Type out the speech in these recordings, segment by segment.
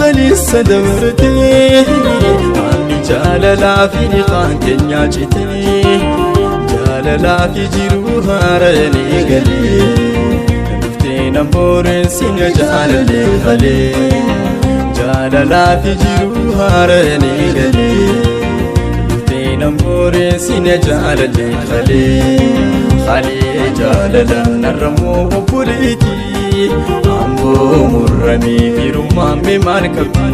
kaleessa dabartee Haalli jaalalaa fi liqaan keenyaa citee Jaalalaa fi jiruu haaraan eegalee Dhuftee nan booressine jaalallee halee Jaalalaa fi jiruu haaraan eegalee Dhuftee nan booressine jaalallee halee Halee jaalala narra moo obboleetii Amboo murramee firummaan mee maal qabdi?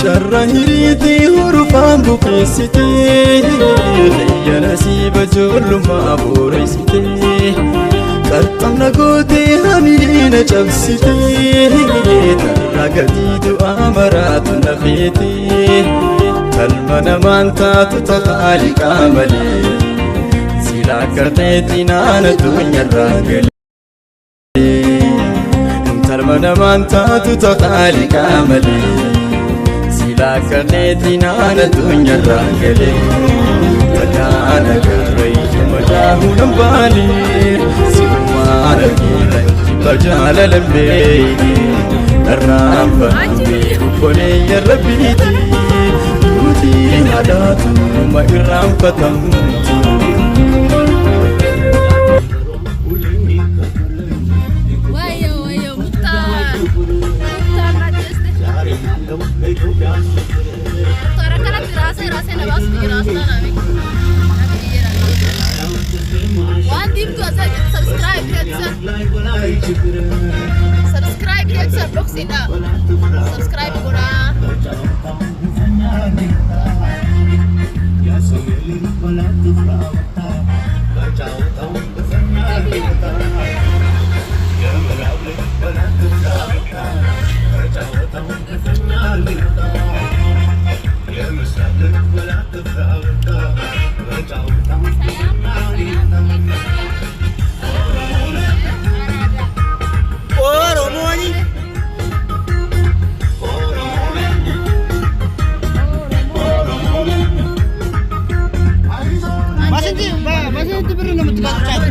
Carraa hiriitii hurufaan bukeessitee Xiyya nasiiba ijoollummaa booreessitee Qarxamna gootee hamiina cabsitee Tarraa gatii du'aa maraatu na feetee Talma namaan taatu taqaaliqaa malee Silaa akka keetii naana addunyaarraa galee Talma namaan taatu taqaaliqaa malee Silaa akka keetii naana addunyaarraa galee Madaana garreeyyu madaahuu nan baane Silumaan argeera jibba jaalala hin beekne Narraan fannee obboleeyyan rabbiiti Duutiin haadhaatu ma irraanfatamtu. Wayo wayo Muktaar. Muktaar na jeeste. Muktaar akkanatti raasee raasee na baasu jira asxaa naami. Waan diimtuu asii subscribe jedhan. Subscribe jedhan dhoksidha. Subscribe godhaa. በስንት ብር ነው የምትቀጥጫት?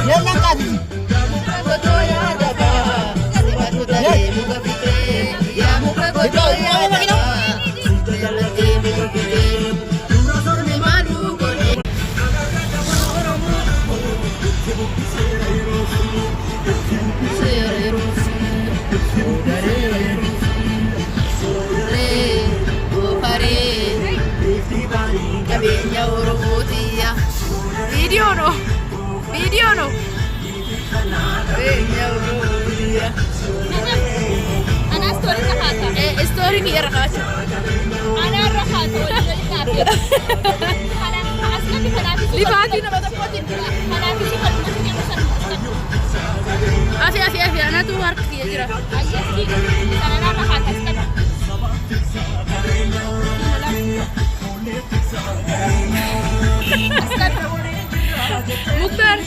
የለም ቃት Qabeenya Oromootiya. Viidiyoo no. Viidiyoo no. Qabeenya Oromootiya. Anaa istoorii irra kaata. Istoorii kiyya irra kaasa. Anaa irra kaata waliin waliin naaf Asirratti kanaafis. Lifaatii nama tokkootiin. Kanaafis kanumatti kennu sana. Afi afi afi anatu harka kiyya jira. Ayyatti sana irra kaata as qaba. Muktaar.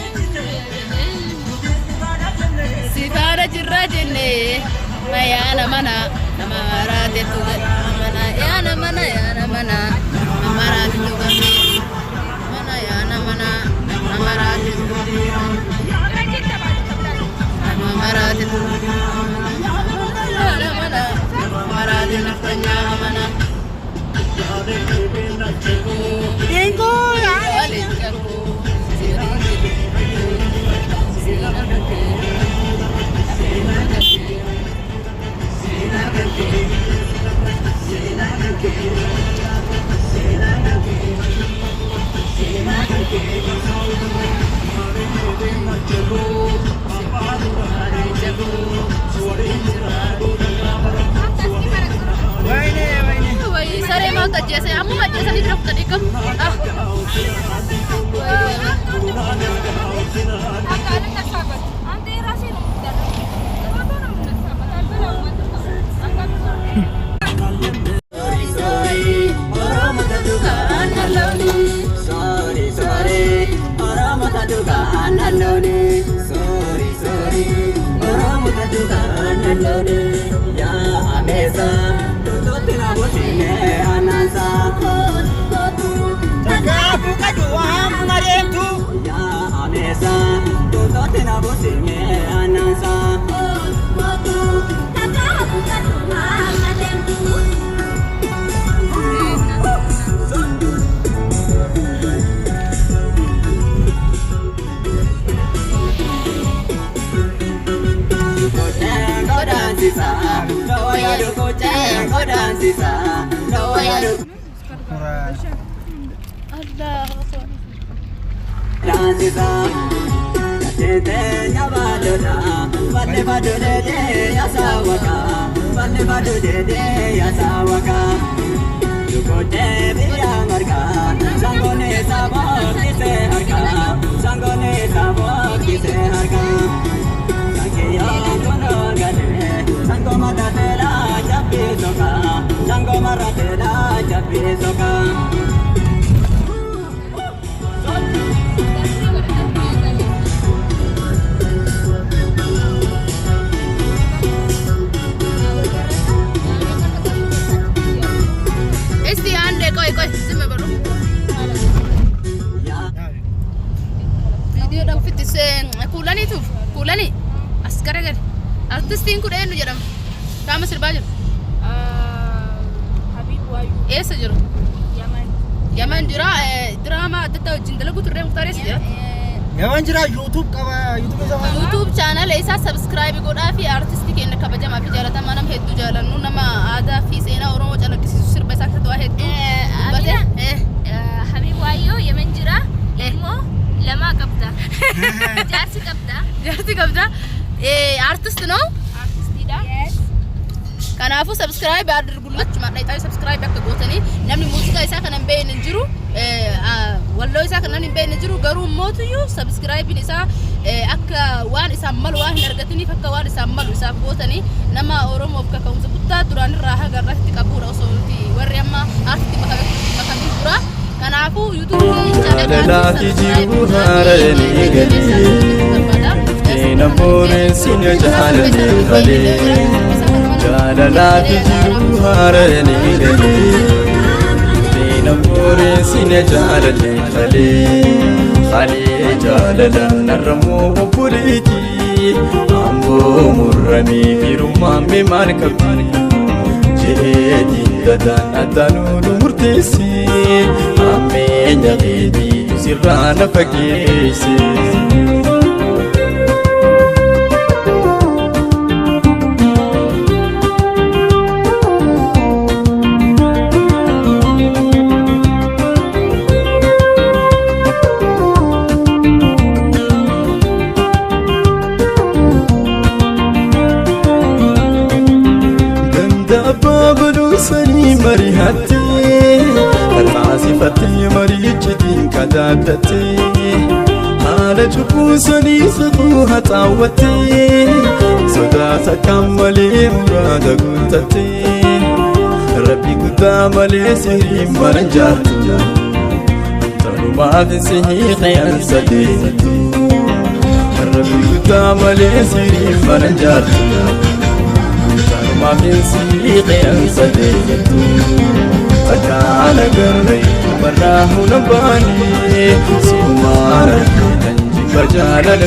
Si faana jirra jennee yaana mana nama maraatetu mana yaana mana yaana mana nama maraatetu gamme mana yaana mana nama maraatetu nama maraatetu yaana mana nama maraate naftanyaa mana. ወይኔ ወይኔ። Wayii saree maaltu ajjeese? Ammuma ajjeesanii bira kutanii qabu. Ah. Sorry, sorry, Oromo taduga annaloni. Sorry, sorry, Oromo taduga annaloni. Ya amesa, tutotti na botine anansa. Tagaafu qadu amma deemtu. Ya amesa, tutotti na botine anansa. Godansisa, dawaya dukoche, godansisa, dawaya Allahu Akbar. Dansisa, tete nyabadoda, balle badodede yasawaka, balle badodede yasawaka. Dukoche biya marga, sangone sabo kise harka, sangone sabo kise harka. Sangiyo kono gale, sango maratela jabbi soka, sango maratela jabbi soka. Isti አንዴ ቆይ ቆይ ዝም በሉ። Viidiyoo dhabuufitti kuulaniituuf kuulanii as garagale. Artistiin kun eenyu jedhama? Qaama sirbaa jiru. Habib Waayu. Eessa jiru? Yaman. Yaman jira. Diraamaa adda addaa wajjin dalagu turre Muktaar eessa jira? Yaman jira YouTube qaba YouTube isa waan. YouTube chaanala isaa subscribe godhaa fi artistii keenya kabajamaa fi jaalatamaa nama hedduu jaalannu nama aadaa fi seenaa Oromoo calaqqisiisu sirba isaa keessatti waa hedduu dubbate. Habib Waayu Yaman jira. Ilmoo lama qabda. Jaarsi qabda. Jaarsi qabda. Artist ነው? Artistiidha. Kanaafuu subscribe አድርጉለት achuma dhayxaa subscribe akka gootanii namni muuziqaa isaa kana hin beekne hin jiru walloo isaa kana namni hin beekne hin jiru garuu mootuyyuu subscribein isaa akka waan isaan malu waan hin argatiniif akka waan isaan malu isaaf gootanii nama Oromoof kaka'umsa guddaa duraan irraa haga irratti qabudha osoo nuti warri amma aartitti makamin dura. Kanaafuu YouTube Jaalalaati jiru haaraan eegalee. Dhufteen booreen jaalallee malee. Jaalalaati jiru haaraan eegalee. Dhufteen booreen jaalallee malee. Halee jaalalaan narramoo obboleetii. Amboo murramee firummaan mee maal qabdi? Jeetiin gataan attaanuu nu murteessi. Ammeenya keetii sirraa na fageesse. Ganda abbaa baluu sanii mari'attee Tarmaasifattee mariichitiin kadaaddattee Haala cubbuu sanii safuu haxaawwattee Sodaata kan malee muraada guuttattee Rabbi guddaa malee sihiriin mana jaartu Tanumaaf sihii qe'ansa deemtu Rabbi guddaa malee sihiriin mana jaartu Tanumaaf sihii qe'ansa deemtu Takkaana garree barraa huna baanee Sumaara kan jibba jaalala.